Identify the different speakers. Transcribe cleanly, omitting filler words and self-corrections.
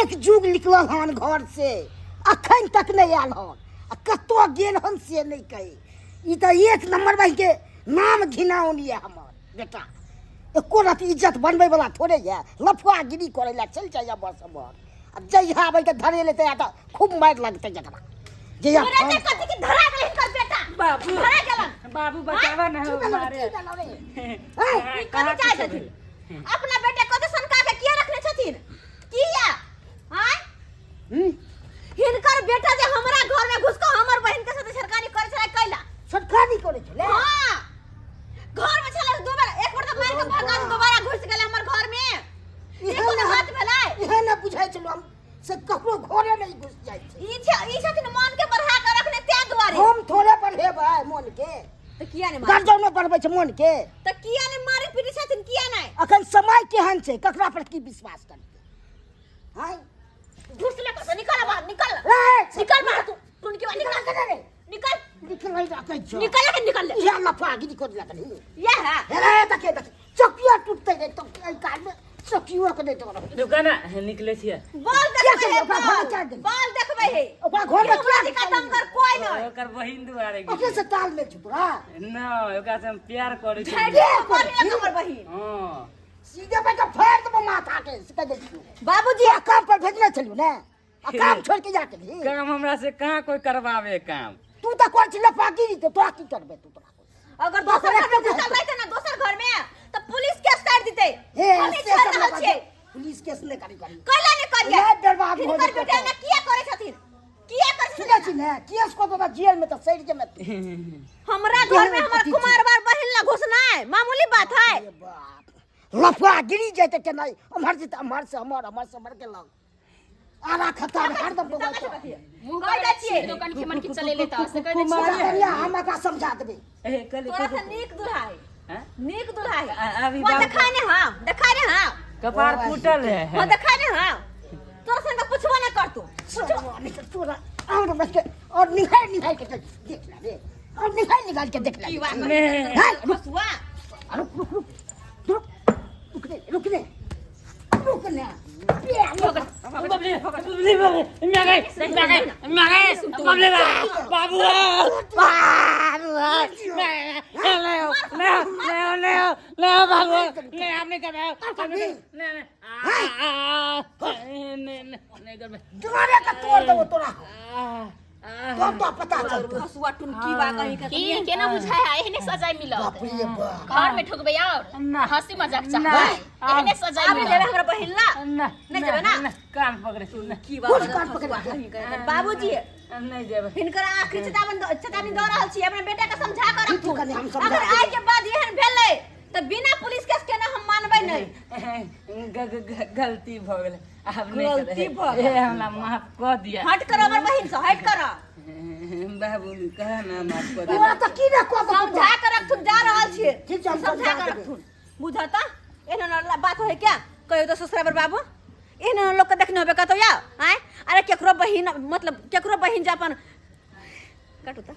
Speaker 1: एक जुग निकलल हन घर से, अखन तक नहि आयल हन, आ कतऽ गेल हन से नहि कही। ई तऽ एक नंबर बहिन के नाम घिनाउन यऽ हमर बेटा, एको रति इज्जत बनबै वाला थोड़े यऽ। लफुआगिरी करै लए चलि जाइए बस हमर, आ जहिया आबै तऽ धरे लेतै आ तऽ खूब मारि लगतै जकरा जहिया।
Speaker 2: तोरा के कथी के धरा गेल हिनकर बेटा?
Speaker 3: बाबू।
Speaker 2: धरा गेलन।
Speaker 3: बाबू बचावा ना
Speaker 1: की
Speaker 3: हो
Speaker 1: भेलौ रे,
Speaker 3: मारे।
Speaker 1: की भेलौ रे? हैं?
Speaker 2: ई कथी चाहै छथिन? अपना बेटा कते सनका के किया रखने छथिन? किया आय?
Speaker 1: हम्म?
Speaker 2: हिनकर बेटा जे हमरा घर में घुस के हमर बहिन के साथ छड़कानी करे छलै कैला?
Speaker 1: छटकानी करै छलै?
Speaker 2: हां, घर में छलै दू बेर, एक बेर तऽ मारि के भगा के दोबारा घुस गेलै हमर घर में। ई
Speaker 1: इहे
Speaker 2: कोनो
Speaker 1: ने
Speaker 2: बात भेलै?
Speaker 1: इहे ने बुझै छलहुँ हम से ककरो घरे नहि घुस जाइ छै।
Speaker 2: ई छथिन मन के बढ़ा के रखने तें दुआरे।
Speaker 1: हम थोड़े बढ़ेबै मन के।
Speaker 2: तऽ किया ने मारे?
Speaker 1: गर्दनो बढ़बै छै मन के।
Speaker 2: तऽ किया ने मारे पीटे छथिन, किया नहि?
Speaker 1: अखन समय केहन छै, ककरा पर की विश्वास करतै? आँय?
Speaker 2: घुस ले कतौ, निकल बाहर, निकल।
Speaker 1: रे,
Speaker 2: निकल बाहर तू, टुनकी बा, निकल।
Speaker 1: निकल रे।
Speaker 2: निकल।
Speaker 1: निकल नहीं राखै छौ।
Speaker 2: निकल के निकल ले।
Speaker 1: इएह लफागिरी कर लगलही।
Speaker 2: इएह है।
Speaker 1: हे रे, देखे देखे चकिया टूटतै रे, तो एहि काल में चकियो के नहि डर होइ।
Speaker 3: रुका ना, निकले छियै।
Speaker 2: बॉल
Speaker 1: किया
Speaker 2: देखबै
Speaker 1: गेलियै?
Speaker 2: हे,
Speaker 1: ओकरा घरमे
Speaker 2: बॉल।
Speaker 1: किया गेलियै?
Speaker 2: बॉल देखबै हे।
Speaker 1: ओकरा घरमे किया
Speaker 2: हमरा खत्म कर कोई नहीं।
Speaker 3: ओकर बहिन दुआरे
Speaker 1: ओकरे
Speaker 3: गेलियै।
Speaker 1: से तालमेल छौ तोरा?
Speaker 3: न, ओकरा से हम प्यार करै
Speaker 2: झेड़
Speaker 3: छियै।
Speaker 2: के मर गेल हमर बहिन।
Speaker 3: हँ।
Speaker 1: सीधे बैठ के फाड़ देबो माथा के, से कहि दै छियौ।
Speaker 2: बाबूजी।
Speaker 1: तोरा काम पर भेजने छलियौ ने, आ काम छोड़ के जाके भी
Speaker 3: काम हमरा से कहाँ कोई करवावे काम?
Speaker 1: तू तऽ करै छी लफागिरी, तऽ तोरा की करबै तू तोरा?
Speaker 2: अगर दोसर घर में घुसल रहते ना दोसर घर में तो पुलिस केस कर देते।
Speaker 1: हे,
Speaker 2: हम ई
Speaker 1: से
Speaker 2: छोड़
Speaker 1: सब
Speaker 2: रहल
Speaker 1: ना
Speaker 2: छियै।
Speaker 1: पुलिस केस नहि करी करी।
Speaker 2: कैला नहि करियै?
Speaker 1: लाइफ बर्बाद हो
Speaker 2: हिनकर
Speaker 1: जेतै।
Speaker 2: बेटा एना किया करै छथिन? किया करै
Speaker 1: सुनै
Speaker 2: छथिन?
Speaker 1: छी ने, केस कऽ देबा जेल में तऽ सड़ि जेबै तू।
Speaker 2: हमरा घर में हमर
Speaker 1: पति छी।
Speaker 2: कुमार बार बहिन ला घुसनाय मामूली बात है?
Speaker 1: अरे बाप, लफड़ा गिरी जेतै के नहि, उम्हर जेतै उम्हर से उम्हर, उम्हर से उम्हर के लग आरा खता हरदम बौआइ छौ।
Speaker 4: मुँह
Speaker 2: कहि दै छियै।
Speaker 4: दोकान के मन के चलेले तऽ से कहि दै
Speaker 3: कुमारी।
Speaker 4: छियै।
Speaker 1: कनिया, हम एकरा समझा देबै।
Speaker 3: ए, कल
Speaker 2: तोरा से नीक दूल्हा है।
Speaker 3: हैं?
Speaker 2: नीक दूल्हा है।
Speaker 3: अभी
Speaker 2: वो
Speaker 3: बाप-
Speaker 2: देखा ने, हाँ देखा ने, हाँ।
Speaker 3: कपार फूटल है।
Speaker 2: वो देखा ने, हाँ तोरा संग पूछबो नहीं कर तू।
Speaker 1: तोरा और बस के और निहार निहार के देख ले रे, और निहार निहार के देख ले।
Speaker 2: की बात?
Speaker 3: ने।
Speaker 1: हाय, रुक।
Speaker 2: हसुआ।
Speaker 1: रुक रुक रुक रुक, रुक रे, रुक रे, रुक ने।
Speaker 3: बबली बबली बबली, मैं गई मैं गई मैं गई बबली बाबू बाबू, मैं ले ले ले ले ले बाबू, नहीं हम नहीं कर रहे, नहीं नहीं नहीं नहीं कर।
Speaker 1: दुआरे के तोड़ देबो तोरा तब तो पता चलतौ।
Speaker 2: हसुआ टुनकी बा कहीं के।
Speaker 4: की केना बुझाय है, एहने सजाय मिलत।
Speaker 1: बाप रे बाप।
Speaker 4: घर में ठुकबै और
Speaker 3: ना।
Speaker 4: हंसी मजाक
Speaker 3: ना।
Speaker 4: चाहबै, एहने सजाय
Speaker 2: आबे
Speaker 4: मिलत।
Speaker 2: देबे हमरा बहिन ला?
Speaker 3: ना।
Speaker 2: नहीं जेबै ना?
Speaker 3: कान पकड़े ना।
Speaker 2: की बा
Speaker 1: कुछ कान पकड़े।
Speaker 2: हसुआ कहीं के। बाबूजी।
Speaker 3: नहीं जेबै।
Speaker 2: हिनकर आखिरी चेतावनी दऽ रहल छी, अपना बेटा के समझा कर
Speaker 1: ठीक
Speaker 2: रखू।
Speaker 1: कनि हम समझा
Speaker 2: अगर
Speaker 1: देबै।
Speaker 2: आइ के बाद एहन भेलै तऽ बिना पुलिस केस केने हम मानबै नहि।
Speaker 3: गलती भऽ गेलै, आब नहि
Speaker 2: गलती
Speaker 3: करबै।
Speaker 2: भऽ गेल।
Speaker 3: ए, हमरा माफ कऽ दिअ।
Speaker 2: हट कर हमर बहिन से, हट कर।
Speaker 3: बाबू कह ना माफ कऽ
Speaker 1: तोरा
Speaker 3: दिअ।
Speaker 1: तऽ की ने कऽ देबो।
Speaker 2: समझा कर रखथुन, जा रहल छियै।
Speaker 1: ठीक छै, हम
Speaker 2: समझा
Speaker 1: समझा
Speaker 2: कर
Speaker 1: देबै।
Speaker 2: रखथुन, बुझता एहन एहन बात होइ क्या कहियो तऽ ससुराबर बाबू? एहन एहन लोकके देखने होबे कतौ या आँय? अरे केकरो बहिन, मतलब केकरो बहिन जे अपन काटू तऽ।